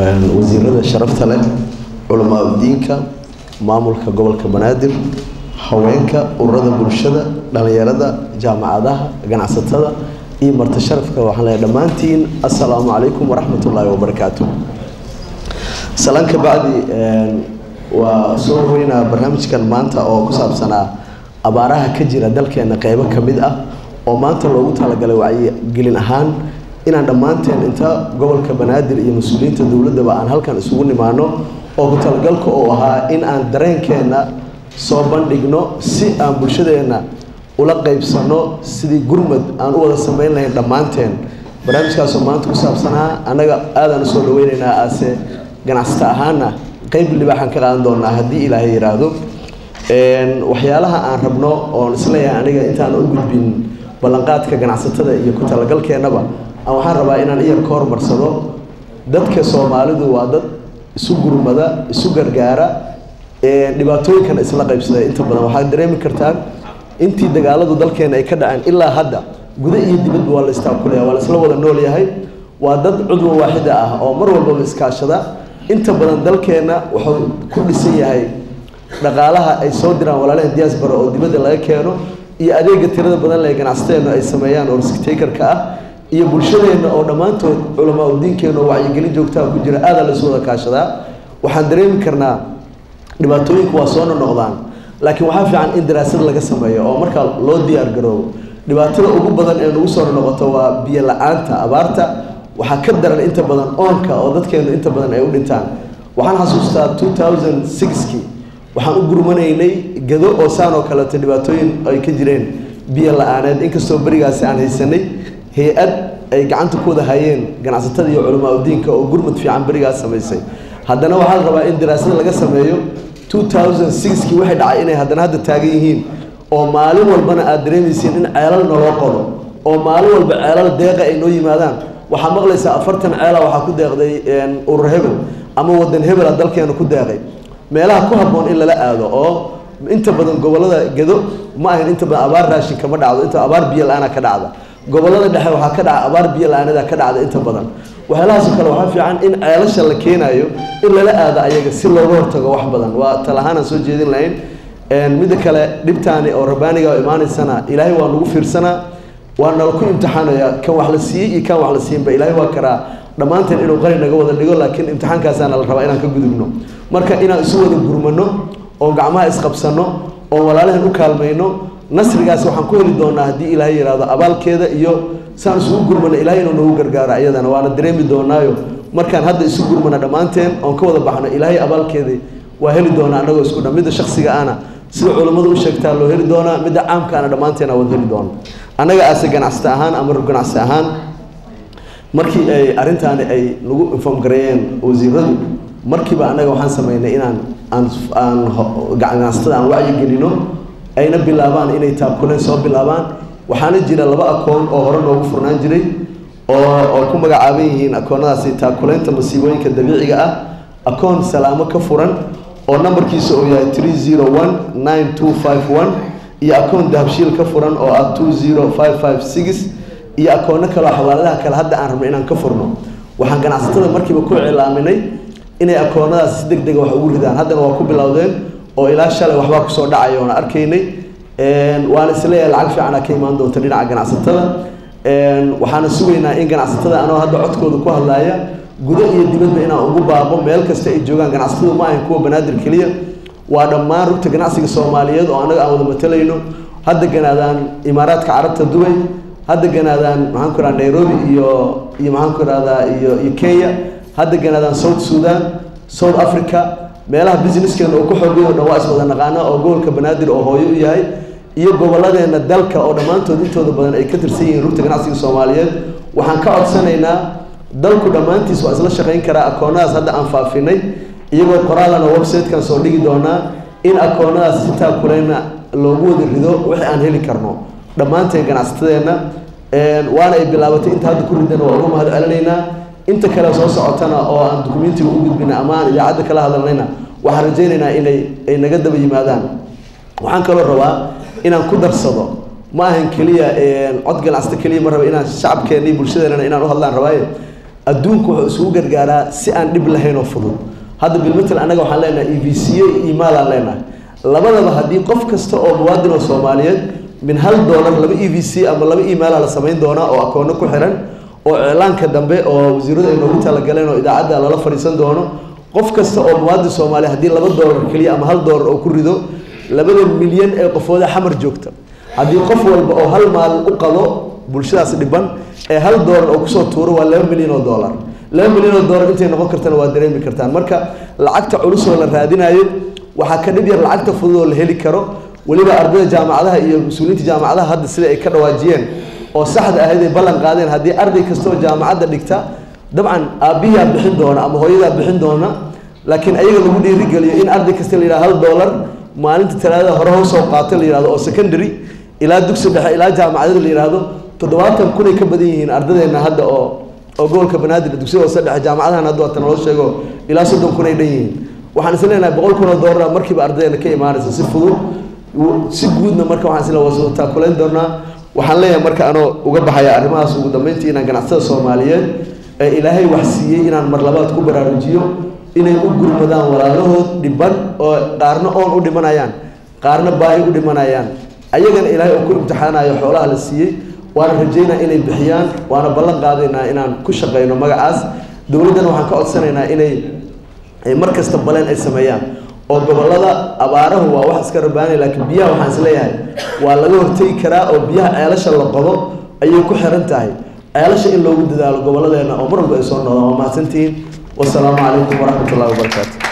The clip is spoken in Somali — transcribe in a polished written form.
Wasiirada sharafta leh, culamaa udiinka, maamulka gobolka Banaadir, haweenka, ururada bulshada, dhalinyarada, jaamacadaha, ganacsatada iyo marti sharafka, waxaan leeyahay dhammaantiin assalaamu calaykum waraxmatullaahi wabarakaatu. Salaan ka bacdi, waa soo horeynaa barnaamijkan maanta oo ku saabsanaa abaaraha ka jira dalkeena qeybo ka mid ah, oo maanta loogu talagalay wacyigelin ahaan inaan dhammaanteen inta gobolka Banaadir iyo mas-uuliyiinta dowladdaba aan halkan isugu nimaano, oo ku talagalka oo ahaa in aan dareenkeena soo bandhigno si aan bulshadeenna ula qeybsano sidii gurmad aan u wada sameyn lahayn dhammaanteen. Barnaamijkaasoo maanta ku saabsanaa annaga aadaan usoo dhaweyneynaa, aase ganacsata ahaana qeyb libaaxaan ka qaadan doonaa haddii Ilaahay yiraahdo. Waxyaalaha aan rabno oon isleeyahay aniga intaan u gudbin ballanqaadka ganacsatada iyo ku talagalkeennaba, waxaan rabaa inaan iyar ka hormarsado. Dadka Soomaalidu waa dad isu gurmada, isu gargaara, dhibaatooyinkana isla qaybsada. Inta badan waxaad dareemi kartaan intii dagaaladu dalkeena ay ka dhaceen ilaa hadda, guda iyo dibadba waa la istaakulaya, waa la isla wada nool yahay. Waa dad cudwa waaxida ah oo mar walbaba iskaashada. Inta badan dalkeenna wuxuu ku dhisan yahay dhaqaalaha ay soo diraan walaalaha diaspora oo dibadda laga keeno, iyo adeega tirada badan lee ganacsateenu ay sameeyaan oo risk takerka ah, iyo bulshadeenna oo dhammaantood culamaa udiinkeena oo wacyigelin joogtaa ku jira. Aadaa la isu wada kaashadaa. Waxaan dareemi karnaa dhibaatooyinku waa soo noqnoqdaan, laakiin waxaa fiican in daraasad laga sameeyo oo markaa loo diyaar garoobo. Dhibaatada ugu badan ee nagu soo noqoto waa biyo la-aanta. Abaarta waxaa ka daran inta badan oonka, oo dadkeenu inta badan ay u dhintaan. Waxaan xasuustaa 2006kii waxaan u gurmanaynay Gado oo saan oo kaleeto dhibaatooyin ay ka jireen biyo la-aaneed, inkastoo berigaasi aan haysanay hay-ad ay gacanta ku wada hayeen ganacsatada iyo culamaa udiinka oo gurmad fiican berigaas samaysay. Haddana waxaa la rabaa in daraasad laga sameeyo 2006kii waxay dhacay inay haddana hadda taagan yihiin, oo maalin walbana aada dareemaysiin in ceelal naloo qodo, oo maalin walba ceelal deeqa ay noo yimaadaan. Waxaa maqlaysaa 40 ceela waxaa ku deeqday urur hebel ama wadan hebela dalkeena ku deeqay. Meelaha ku habboon in lala aado oo inta badan gobolada Gado ma ahayn inta badan abaar raashin kama dhacdo, inta abaar biyo la-aana ka dhacda. Gobolada dhexe waxaa ka dhaca abaar biyo la-aanada ka dhacda inta badan. Waxyaalahaasoo kale waxaa fiican in ceelasha la keenayo in lala aado ayaga si looga hortago wax badan. Waa talahaanaan soo jeedin lahayn. Midda kale, dhibtaani oo rabbaaniga oo imaanaysana Ilaahay waa nagu fiirsanaa, waa nala ku imtixaanaya. Kan wax la siiyey iyo kan wax la siinba Ilaahay waa karaa dhammaanteen inuu qani naga wada dhigo, laakiin imtixaankaasaana la rabaa inaan ka gudubno. Marka inaan isu wada gurmano oo gacmaha isqabsano oo walaalahan u kaalmayno, nasrigaas waxaan ku heli doonaa haddii Ilaahay yidhaahdo abaalkeeda iyo saan isugu gurmano Ilaahay inuu nagu gargaaro. Iyadana waana dareemi doonaayo markaan hadda isu gurmano dhammaanteen oon ka wada baxno, Ilaahay abaalkeedii waa heli doonaa annagoo isku dhan. Midda shaksiga ana sida culammadu u sheegtaa loo heli doonaa, midda caamka ana dhammaanteen wada heli doona. Annaga aase ganacsata ahaan ama rug ganacsi ahaan, markii ay arrintaani ay nagu inform gareeyeen wasiiradu, markiiba annaga waxaan sameynay inaan aan ganacsatada aan wacyigelino, ayna bilaabaan inay taakuleen soo bilaabaan. Waxaana jira laba akoon oo hore noogu furnaan jiray oo ku magacaaban yihiin akoonadaasi taakuleynta masiibooyinka dabiiciga ah: akoon Salaamo ka furan oo nambarkiisa uu yahay 3019251, iyo akoon Dahabshiil ka furan oo ah 20556, iyo akoono kale oo xawaaladaha kale hadda aan rabno inaan ka furno. Waxaan ganacsatada markiiba ku cilaaminay inay akoonadaas si deg dega wax ugu ridaan. Haddana waa ku bilowdeen oo ilaa shalay waxbaa kusoo dhacay oona arkaynay, waana isleeyahay lacag fiicana ka imaan doonta dhinaca ganacsatada. Waxaana sugaynaa in ganacsatada, anoo hadda codkooda ku hadlaaya, gudo iyo dibadba inaan ugu baaqo meel kasta ay joogaan. Ganacsatadu ma ahan kuwa Banaadir keliya, waa dhammaan rugta ganacsiga Soomaaliyeed oo annaga aan wada matalayno. Hadda ganaadaan Imaaraadka Carabta, Dubay, hadda ganaadaan, maxaan ku rahdaa, Nairobi iyo maxaan ku rahdaa, iyo Kenya, hadda ganaadaan South Sudan, South Africa, meelaha businesskeena oo ku xoogay oo dhan waa iswada naqaana, oo gobolka Banaadir oo hooyo u yahay iyo gobolladeena dalka oo dhammaantood intooda badan ay ka tirsan yihiin rugta ganacsiga Soomaaliyeed. Waxaan ka codsanaynaa, dalku dhammaantiis waa isla shaqayn karaa. Akoonadaas hadda aan faafinay iyagoo qoraalana website-kan soo dhigi doonaa, in akoonadaas si taakuleyna loogu wada rido wixii aan heli karno dhammaanteen ganacsatadeenna. Waana ay bilaabatay. Inta hadda ku ridana waa uga mahad celinaynaa. Inta kale soo socotana oo aan dukumentiga u gudbina ama aan idaacadda kala hadalnayna, waxaan rajaynaynaa inay ay naga daba yimaadaan. Waxaan kaloo rabaa inaan ku darsado, ma ahan keliya cod ganacsata keliya, ma raba inaan shacabkeena iyo bulshadeenana inaan u hadlaan rabaaye. Adduunku wuxuu isugu gargaaraa si aan dhib lahayn oo fudud. Hadda bilmatal annaga waxaan leenahay EVC iyo email aan leenahay, labadaba haddii qof kasta oo muwaadin oo Soomaaliyeed min $1 laba EVC ama laba email la samayn doonaa oo akoono ku xiran oo iclaanka dambe oo wasiiradu ay noogu talagaleen oo idaacadda lala fadhiisan doono. Qof kasta oo muwaadin Soomaali haddii $2 kaliya ama $1 oo ku rido, 2 milyan ee qofooda Xamar joogta, haddii qof walba oo hal maalin u qado bulshadaas dhiban ee $1 oo kusoo tuuro, waa $2 milyan. $2 milyan intay noqon kartana waa dareemi kartaan. Marka lacagta culus oo la raadinayo waxaa ka dhib yar lacagta fudud oo la heli karo. Weliba ardayda jaamacadaha iyo mas-uuliyiinta jaamacadaha hadda sida ay ka dhawaajiyeen oo saxda ahayd ay ballan qaadeen, haddii arday kasta oo jaamacadda dhigta, dabcan aabbihiyaa bixin doona ama hooyadaa bixin doona, laakiin ayaga lagu dhiirigeliyo in arday kasta la yidhaha $1 maalinta Talaadada hore hoo soo qaato la yidhahdo, oo secondary ilaa dugsi dhexe ilaa jaamacadada la yidhaahdo, 70,000 ay ka badan yihiin ardadeenna hadda oo gobolka Banaadir, dugsiyada hoose dhexe, jaamacadahan hadda waa tan loo sheego, ilaa 30,000 ay dhan yihiin. Waxaan is leenahay $100,000 markiiba ardaydeena ka imaanaysa si fudud, si guudna. Marka waxaan isla waa taakulayn doonaa. Waxaan leeyahay marka, anoo uga baxaya arrimahaas, ugu dambeyntii inaan ganacsatada Soomaaliyeed ee Ilaahay wax siiyey inaan mar labaad ku baraarujiyo inay u gurmadaan walaalahood dhiban oo qaarna oon u dhimanayaan, qaarna baahi u dhimanayaan, ayagana Ilaahay uu ku imtixaanayo xoolaha la siiyey. Waana rajaynaa inay bixiyaan, waana ballan qaadaynaa inaan ku shaqeyno magacaas. Dowladdana waxaan ka codsanaynaa inay mar kasta baleen ay sameeyaan oo gobollada abaarahu waa wax iska rabaanay, laakiin biyaha waxaan isleeyahay waa laga hortegi karaa oo biyaha ceelasha la qodo ayay ku xiran tahay, ceelasha in loogu dadaalo gobolladeena oo mar walba ay soo noqdaan. Waa mahadsantihiin. Wasalaamu calaykum waraxmat ullahi wabarakaatu.